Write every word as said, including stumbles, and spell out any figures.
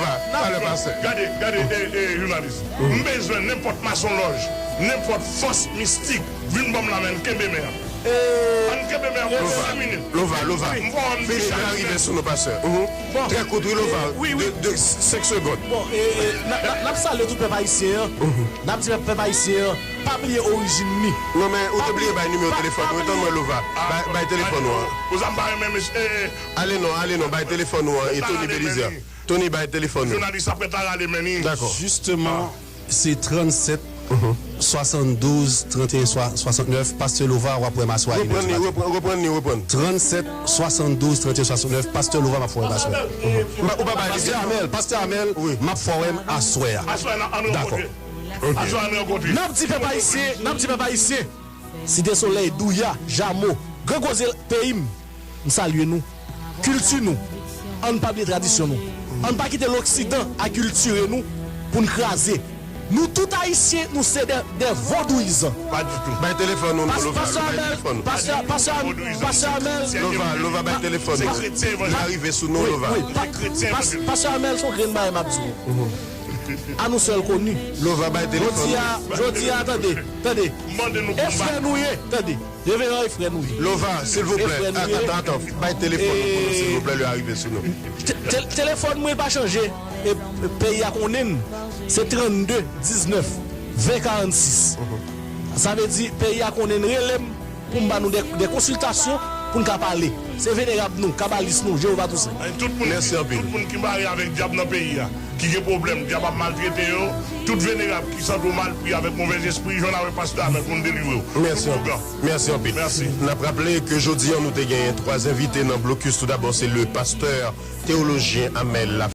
Lova, talè pastè. Gade, gade, e, e, jounalis. M bezwen nenpòt masonlòj, nenpòt fòs mistik, vin ban m lamen, kenbe men an. Ann kenbe men an pou senk minit. Lova, Lova. M fò an Fini, la rive sou nou, pastè. Trè kout, wi, Lova. De, de senk segonn. Bon, e, e, n a, n a, n ap salye tout pèp ayisyen an. N ap di pèp, pèp ayisyen an, pa bliye orijin li. Non, men ou te bliye bay nimewo telefòn ou, tann mwen, Lova. Bay, bay telefòn ou an. Ou sa m pa renmen, mesye. Ale non, ale non, bay telefòn ou an, e Tony Belizaire. Tony, bay telefòn ou. Jounalis ap ret la rale men li. Dakò. Jisteman, se trannsèt, swasanndouz, trannteyen, swasantnèf, pastè Lova, w ap wè m aswè a inè di maten. Reprann li, reprann, reprann li, reprann. Trannsèt, swasanndouz, trannteyen, swasantnèf, pastè Lova, m ap fè w wè m aswè a. Ou pa bay li. Pastè Amèl, pastè Amèl, m ap fè w wè m aswè a. Aswè a, ann rankontre. Aswè a, ann rankontre. N ap di pèp ayisyen, n ap di pèp ayisyen. Site Solèy, Douya, Jamo, Gran Koze peyi m, m salye nou. Kilti nou, ann pa bliye tradisyon nou. Ann pa kite loksidan akiltire nou pou n kraze. Nou tout ayisyen, nou se de, de vodouyizan. Pa ditou. Bay telefòn ou non, Lova, bay telefòn ou. Pastè, pastè, pastè Amèl. Lova, Lova, bay telefòn ou. Li arive sou nou, Lova. Pastè Amèl, se yon grenn bagay m ap di w. A nou sèl koni. Lova bay telefòn. Jodi a, jodi a, tande, tande. E frè nou ye, tande. Reveran e frè nou ye. Lova, silvouplè. Atann, atann. Bay telefòn nou pou nou, silvouplè, lè a rive sou nou. Te-, te-, telefòn mwen pa chanje. E, e, peyi a konnen m. Se trannde diznèf ven karannsis. Sa vle di, peyi a konnen m, rele m. Pou m ba nou de, de konsiltasyon pou n ka pale. Se venerab nou, kabalis nou, Jewova Tousen. Tout moun, tout moun ki mare avèk dyab nan peyi a, ki gen pwoblèm, dyab ap maltrete yo, tout venerab ki santi yo malpri avèk movèzespri, jwenn avèk pastè Amèl pou n delivre w. Mèsi anpil. Mèsi anpil. Mèsi. N ap raple ke jodi a nou te genyen twa envite nan blokis. Toudabò, se le pastè teyolojyen Amèl Lafayette.